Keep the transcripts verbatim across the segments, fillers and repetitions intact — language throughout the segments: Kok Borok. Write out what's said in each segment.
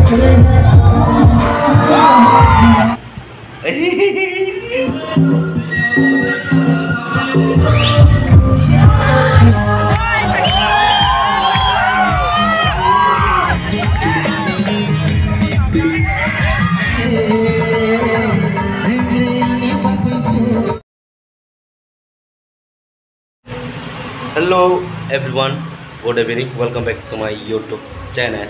Hello everyone, good evening, welcome back to my YouTube channel.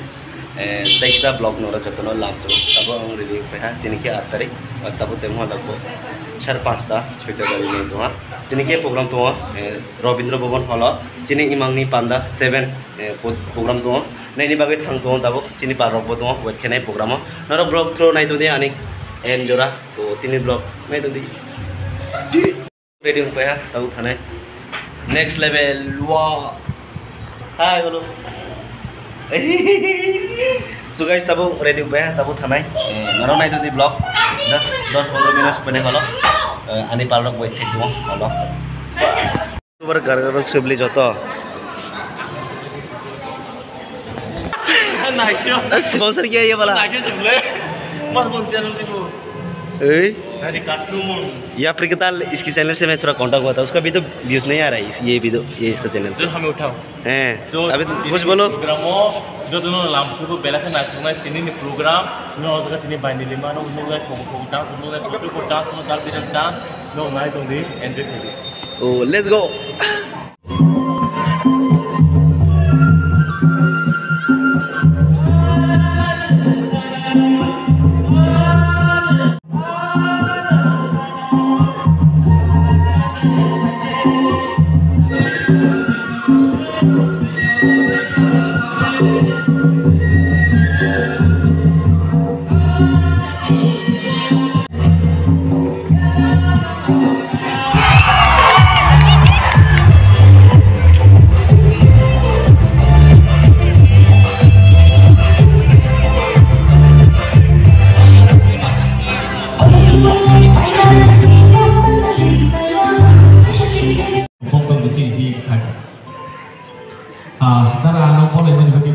Eh, teisa vlog nora jotono lamso. Tabo ang ready paha, tini khe aat tarik, tabo temo lagbo sar panchta, soita jani nai tonga. Tini khe program tongo, eh, Rabindra Bhavan hall o, chini imangni panda seven, eh, pro-, program tongo. Naini bagwi thang tongo tabo, chini parrok bo tongo, wait khenai program o. Noro vlog through nai tongdi ani en jora, to tini vlog nai tongdi. Ready wngpai ha, tabuk thanai. Next level, wow. Hi, hello. So guys, tabuk ready wngpai ha, tabuk thanai. Eh, norok nai tongdi vlog. Just dos pondro minute pene holo. Eh, ani parrok wait khai tongo, holo. Super gargarok sebli joto. Nice. Sponsor kiya ye wala? Nice sebli. Mas bon channel dibo. Ei? Hari cartoon. या फिर कितना इसकी चैनल से मैं थोड़ा कांटेक्ट हुआ था, उसका भी तो व्यूज नहीं आ रहा है, इस, ये भी तो, ये इसका चैनल। जो हमें उठाओ। हैं, so, अभी तो कुछ बोलो। Program o jotono lamsugo belai khe naithoknai tinini program, no o jaga tini baini lima no nuknai, thok thok dance nuknai, kotor kotor dance no, dal bidal dance no nai tongdi, enjoy khaidi. Oh, let's go. Phone tong bisi bisi khai. Ah, dara ano phone lagi bagi.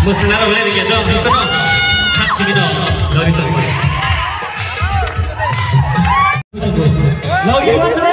Mwswknarok le rikya dong, haiphano sak simi dong, lori tongma. Lori tongma.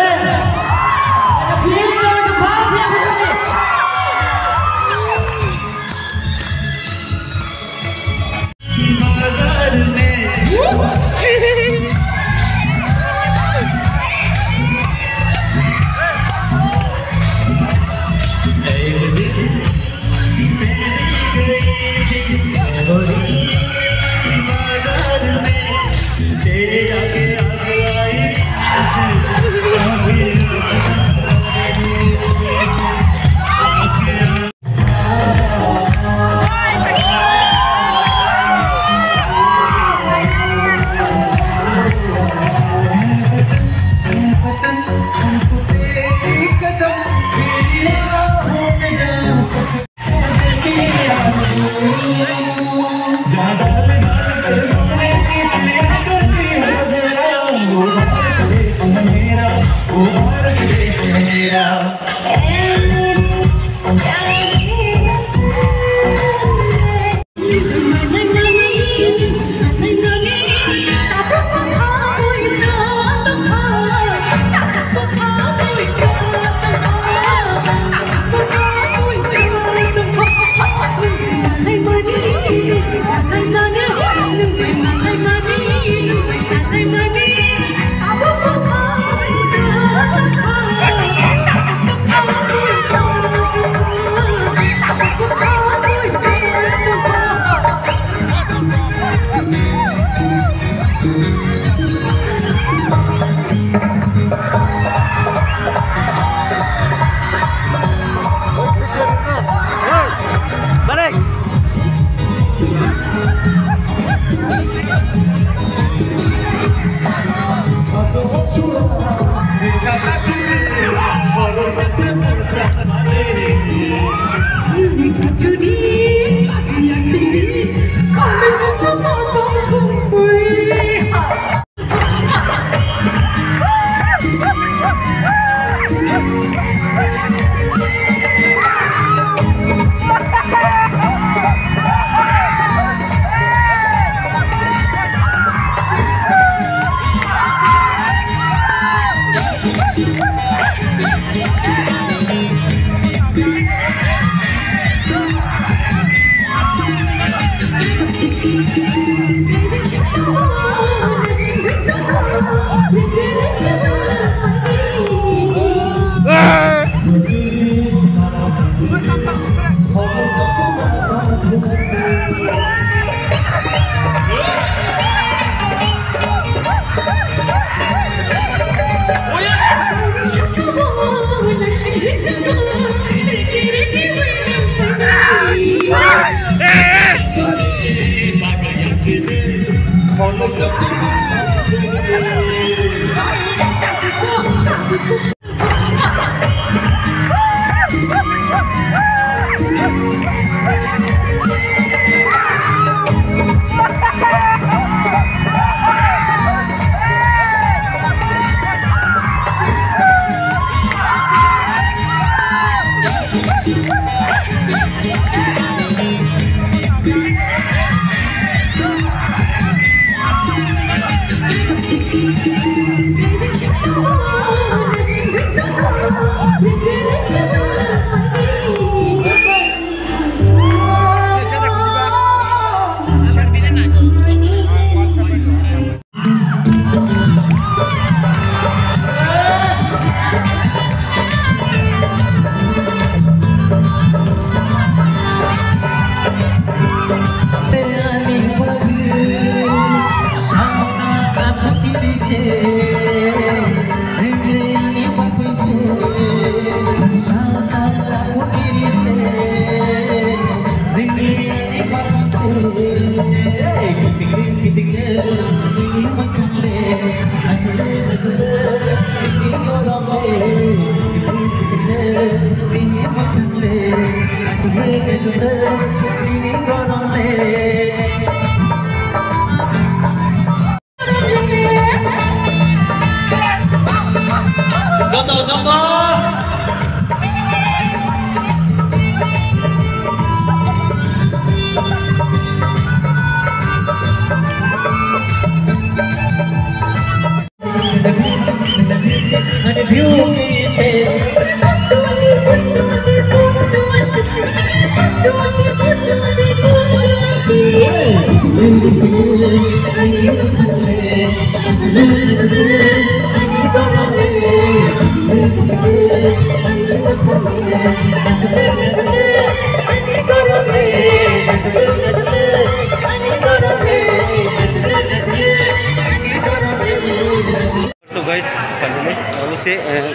So guys, finally, abo se, eh,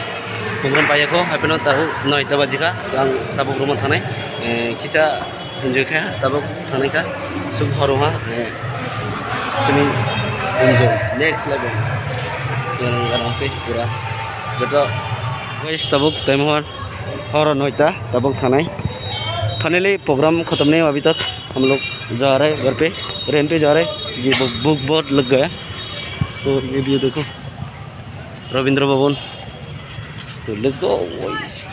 program paiya kho, happy no tahu, noita baji kha, so ang tabuk room thangnai, eh, kisa enjoy kha, tabuk thangnai kha, so horo ha, eh, tini enjoy, next level, yang garang se pura, joto guys, tabuk time hor, horo noita, tabuk thangnai, finally program khotom nahi abhi tak, hum log ja rahe hain ghar pe, train pe ja rahe hain, ye wo book board lag gaya, to ye view dekho. Rabindra Bhavan. So let's go, boys.